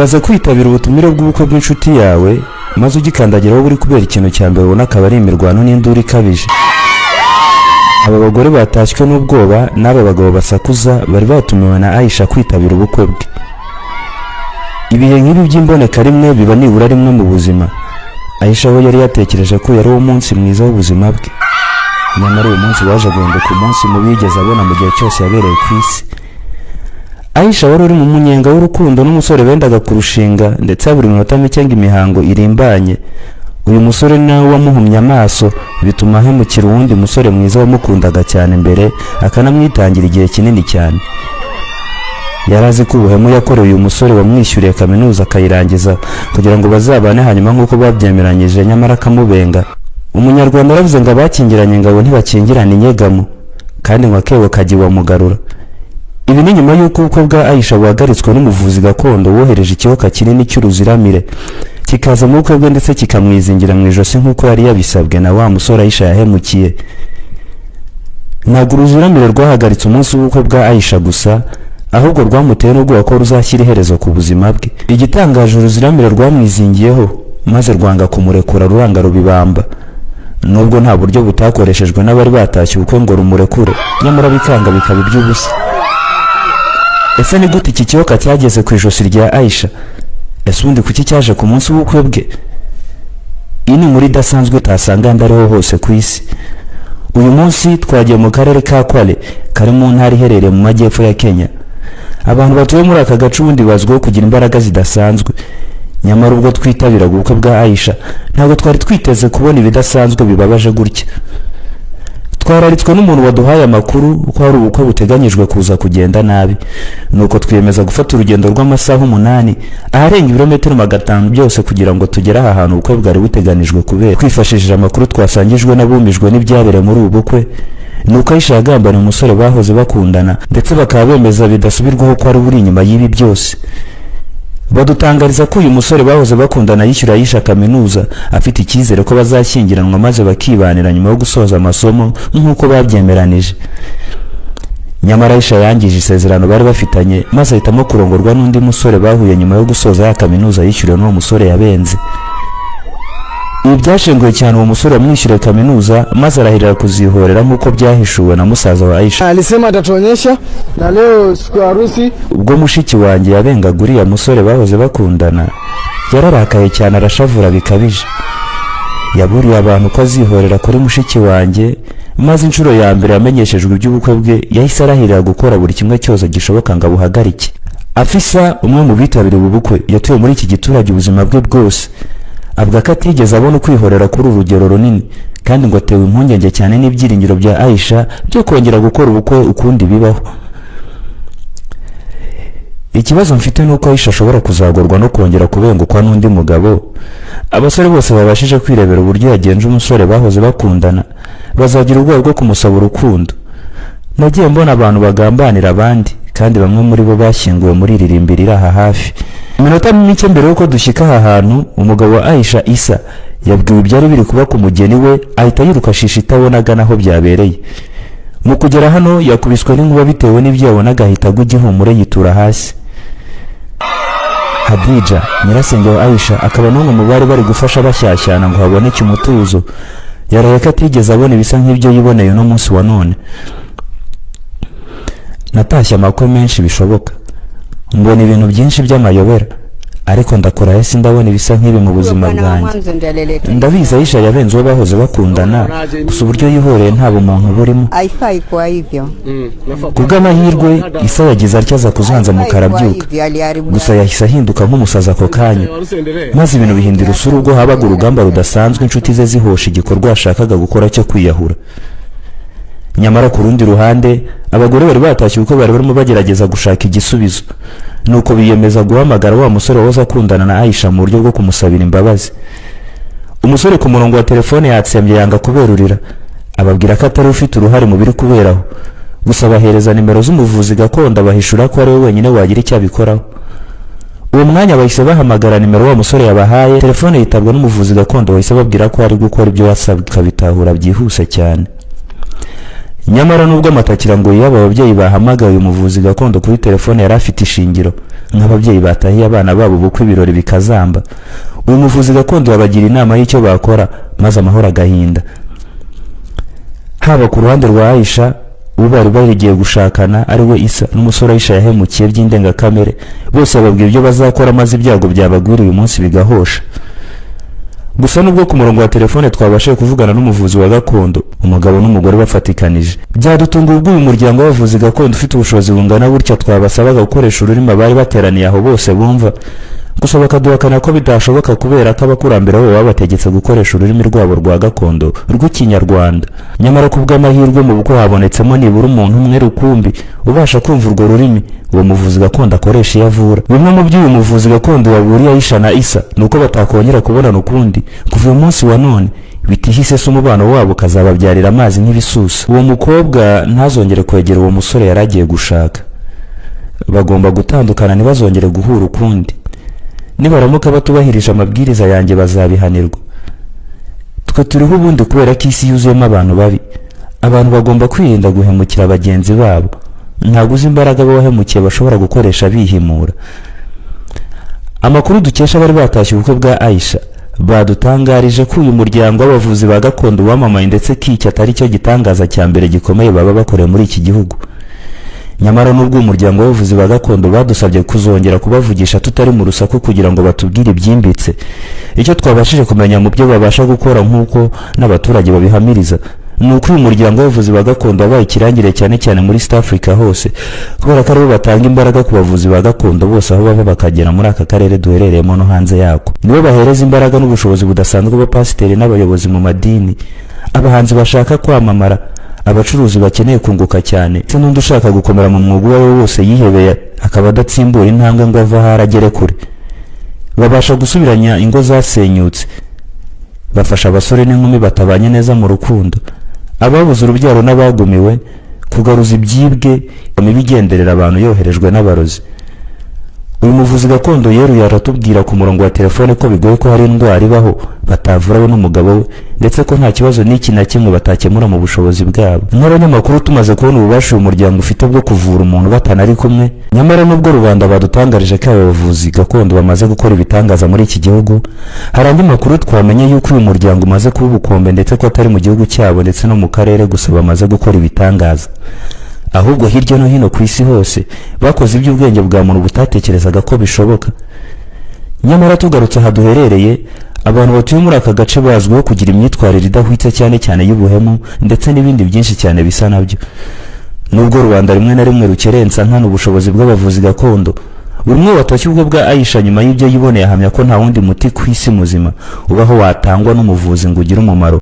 Ibaze kwitabira ubutumire bw'ubukwe bw'inshuti yawe, maze ugikandagira aho buri kubera, ikintu cya mbere ubona akaba ari imirwano n'induru ikabije. Aba bagore batashywe n'ubwoba n'aba bagabo basakuza bari batumiwe na Aisha kwitabira ubukwe bwe. Ibihe nk'ibi by'imboneka rimwe biba nibura rimwe mu buzima. Aisha we yari yatekereje ko yari uwo munsi mwiza w'ubuzima bwe, nyamara uwo munsi waje guhinduka umunsi mubi yigeze abona mu gihe cyose yabereye ku isi. Aisha wari uri mu munyenga w'urukundo n'umusore bendaga kurushinga, ndetse buri minota mike ngo imihango irimbanye, uyu musore nawe wamuhumye amaso, bituma ahemukira uwundi musore mwiza wamukundaga cyane mbere, akanamwitangira igihe kinini cyane. Yari azi ko ubuhemu yakorewe uyu musore wamwishyuriye kaminuza akayirangiza kugira ngo bazabane hanyuma nk'uko babyemeranyije, nyamara akamubenga. Umunyarwanda aravuze ngo abakingiranye ingabo ntibakingirana inyegamo, kandi ngo akebo kajya iwa mugarura. Ibi ni nyuma y'uko ubukwe bwa Aisha buhagaritswe n'umuvuzi gakondo wohereje ikiyoka kinini cy'uruziramire, kikaza mu bukwe bwe ndetse kikamwizingira mu ijosi nk'uko yari yabisabwe na wa musore Aisha yahemukiye. Ntabwo uruziramire rwahagaritse umunsi w'ubukwe bwa Aisha gusa, ahubwo rwamuteye n'ubwoba ko ruzashyira iherezo ku buzima bwe. Igitangaje, uruziramire rwamwizingiyeho maze rwanga kumurekura, ruranga rubibamba, nubwo nta buryo butakoreshejwe n'abari batashye ubukwe ngo rumurekure, nyamara bikanga, bikaba iby'ubusa. Ese ni gute iki kiyoka cyageze ku ijosi rya Aisha? Ese ubundi kuki cyaje ku munsi w'ubukwe bwe? Iyi ni inkuru idasanzwe utasanga ahandi ariho hose ku isi. Uyu munsi twagiye mu karere ka Kwale kari mu ntara iherereye mu majyepfo ya Kenya. Abantu batuye muri aka gace ubundi bazwiho kugira imbaraga zidasanzwe, nyamara ubwo twitabiraga ubukwe bwa Aisha ntabwo twari twiteze kubona ibidasanzwe bibabaje gutya. Twararitswe n'umuntu waduhaye amakuru ko hari ubukwe buteganyijwe kuza kugenda nabi, nuko twiyemeza gufata urugendo rw'amasaha 8, aharenga ibirometero 500 byose, kugira ngo tugere aha hantu ubukwe bwari buteganijwe kubera. Twifashishije amakuru twasangijwe n'abumijwe n'ibyabereye muri ubu bukwe, nuko Aisha yagambaniye umusore bahoze bakundana, ndetse bakaba bemeza bidasubirwaho ko ari uri inyuma y'ibi byose. Badutangariza ko uyu musore bahoze bakundana yishyura Aisha kaminuza, afite icyizere ko bazashyingiranwa maze bakibanira nyuma yo gusoza amasomo nk'uko babyemeranije. Nyamara Aisha yangije isezerano bari bafitanye, maze ahitamo kurongorwa n'undi musore bahuye nyuma yo gusoza ya kaminuza yishyuriwe n'uwo musore yabenze. Ibi byashenguye cyane uwo musore wamwishyuriye kaminuza, maze arahirira kuzihorera nk'uko byahishuwe na musaza wa Aisha. Alisema atatuonyesha na leo siku ya harusi. Ubwo mushiki wanjye yabengaga uriya musore bahoze bakundana, yararakaye cyane, arashavura bikabije. Yaburiye abantu ko azihorera kuri mushiki wanjye, maze inshuro ya mbere yamenyeshejwe iby'ubukwe bwe yahise arahirira gukora buri kimwe cyose gishoboka ngo abuhagarike. Afisa, umwe mu bitabiriye ubu bukwe, yatuye muri iki giturage ubuzima bwe bwose. Avuga ko atigeze abona ukwihorera kuri uru rugero runini, kandi ngo atewe impungenge cyane n'ibyiringiro bya Aisha byo kongera gukora ubukwe ukundi bibaho. Ikibazo mfite ni uko Aisha ashobora kuzagorwa no kongera kubengukwa n'undi mugabo. Abasore bose babashije kwirebera uburyo yagenje umusore bahoze bakundana bazagira ubwoba bwo kumusaba urukundo. Nagiye mbona abantu bagambanira abandi, kandi bamwe muri bo bashyinguwe muri iri rimbi riri aha hafi. Iminota mike mbere y'uko dushyika aha hantu, umugabo wa Aisha, Isa, yabwiwe ibyari biri kuba ku mugeni we, ahita yiruka shisha itabona agana aho byabereye. Mu kugera hano yakubiswe n'inkuba bitewe n'ibyo yabonaga, ahita agwa igihumure, yitura hasi. Hadija, nyirasenge wa Aisha, akaba n'umwe mu bari bari gufasha bashyashyana ngo haboneke umutuzo, yaraye ko atigeze abona ibisa nk'ibyo yiboneye uno munsi wa none. Natashye amakwe menshi bishoboka, mbona ibintu byinshi by'amayobera, ariko ndakora sindabona ibisa nk'ibi mu buzima Bwana wa bwanjye. mwanzo ndiye alileta. Ndabizi Aisha yabenze uwo bahoze bakundana, gusa uburyo yihoreye nta bumuntu burimo. Haifai kuwa hivyo. Ku bw'amahirwe, Isa yagize atya aza kuzanzamuka, Haifai kuwa arabyuka. hivyo, aliharibu. Gusa yahise ahinduka nk'umusazi ako kanya, maze ibintu bihindura isura ubwo habaga urugamba rudasanzwe, inshuti ze zihosha igikorwa yashakaga gukora cyo kwiyahura. Nyamara ku rundi ruhande, abagore bari batashye uko bari barimo bagerageza gushaka igisubizo, nuko biyemeza guhamagara wa musore wahoze akundana na Aisha mu buryo bwo kumusabira imbabazi. Umusore ku murongo wa telefone yatsembye, yanga kuberurira, ababwira ko atari ufite uruhare mu biri kuberaho, gusa abahereza nimero z'umuvuzi gakondo, abahishura ko ari we wenyine wagira icyo abikoraho. Uwo mwanya bahise bahamagara nimero wa musore yabahaye, telefone yitabwa n'umuvuzi gakondo, bahise babwira ko ari gukora ibyo wasabwe, akabitahura byihuse cyane. Nyamara nubwo amatakira ngo y'aba babyeyi bahamagaye umuvuzi gakondo kuri telefone yari afite ishingiro, nk'ababyeyi batahiye abana babo ubukwe ibirori bikazamba, uyu muvuzi gakondo yabagira inama y'icyo bakora maze amahoro agahinda, haba ku ruhande rwa Aisha uwo bari barigiye gushakana ari we Isa n'umusore Aisha yahemukiye by'indengakamere. Bose bababwira ibyo bazakora maze ibyago byabagwira uyu munsi bigahosha. Gusa nubwo ku murongo wa telefone twabashije kuvugana n'umuvuzi wa gakondo, umugabo n'umugore bafatikanije, byadutunguye ubwo uyu muryango w'abavuzi gakondo ufite ubushobozi bungana gutya twabasabaga gukoresha ururimi abari bateraniye aho bose bumva, gusa bakaduhakana ko bidashoboka kubera ko abakurambere babo babategetse gukoresha ururimi rwabo rwa gakondo rw'Ikinyarwanda. Nyamara ku bw'amahirwe mu bukwe habonetsemo nibura umuntu umwe rukumbi ubasha kumva urwo rurimi uwo muvuzi gakondo akoresha iyo avura. Bimwe mu byo uyu muvuzi gakondo yaburiye Aisha na Isa ni uko batakongera kubonana ukundi kuva uyu munsi wa none, bitihise se umubano wabo ukazababyarira amazi nk'ibisusa. Uwo mukobwa ntazongere kwegera uwo musore yari agiye gushaka, bagomba gutandukana, ntibazongere guhura ukundi. Nibaramuka batubahirije amabwiriza yanjye bazabihanirwa. Twe turiho ubundi kubera ko isi yuzuyemo abantu babi. Abantu bagomba kwirinda guhemukira bagenzi babo. Ntabwo uzi imbaraga abawahemukiye bashobora gukoresha bihimura. Amakuru dukesha abari batashye ubukwe bwa Aisha badutangarije ko uyu muryango w'abavuzi ba gakondo wamamaye, ndetse ko iki atari cyo gitangaza cya mbere gikomeye baba bakoreye muri iki gihugu. Nyamara nubwo uyu muryango w'abavuzi ba gakondo badusabye kuzongera kubavugisha tutari mu rusaku kugira ngo batubwire ibyimbitse, icyo twabashije kumenya mu byo babasha gukora nk'uko n'abaturage babihamiriza ni uko uyu muryango w'abavuzi ba gakondo wabaye ikirangire cyane cyane muri East Africa hose, kubera ko aribo batanga imbaraga ku bavuzi ba gakondo bose aho bava bakagera muri aka karere duherereyemo no hanze yako. Nibo bahereza imbaraga n'ubushobozi budasanzwe abapasiteri n'abayobozi mu madini, abahanzi bashaka kwamamara, abacuruzi bakeneye kunguka cyane, ndetse n'undi ushaka gukomera mu mwuga uwo ari wo wose yihebeye akaba adatsimbura intambwe ngo ave aho aragere kure. Babasha gusubiranya ingo zasenyutse, bafasha abasore n'inkumi batabanye neza mu rukundo, ababuze urubyaro n'abagumiwe, kugaruza ibyibwe, imibi igenderera abantu yoherejwe n'abarozi. Uyu muvuzi gakondo yeruye aratubwira ku murongo wa telefone ko bigoye ko hari indwara ibaho batavura we n'umugabo we, ndetse ko nta kibazo n'iki na kimwe batakemura mu bushobozi bwabo. Nk'abanyamakuru tumaze kubona ububasha uyu muryango ufite bwo kuvura umuntu batanari kumwe. Nyamara nubwo rubanda badutangarije ko aba bavuzi gakondo bamaze gukora ibitangaza muri iki gihugu, hari andi makuru twamenye yuko uyu muryango umaze kuba ubukombe, ndetse ko atari mu gihugu cyabo ndetse no mu karere gusa bamaze gukora ibitangaza, ahubwo hirya no hino ku isi hose bakoze iby'ubwenge bwa muntu butatekerezaga ko bishoboka. Nyamara tugarutse aha duherereye, abantu batuye muri aka gace bazwiho kugira imyitwarire idahwitse, cyane cyane y'ubuhemu ndetse n'ibindi byinshi cyane bisa nabyo. Nubwo rubanda rimwe na rimwe rukerensa nkana ubushobozi bw'abavuzi gakondo, buri umwe watashye ubwo bwa Aisha nyuma y'ibyo yiboneye ahamya ko nta wundi muti ku isi muzima ubaho watangwa n'umuvuzi ngo ugire umumaro.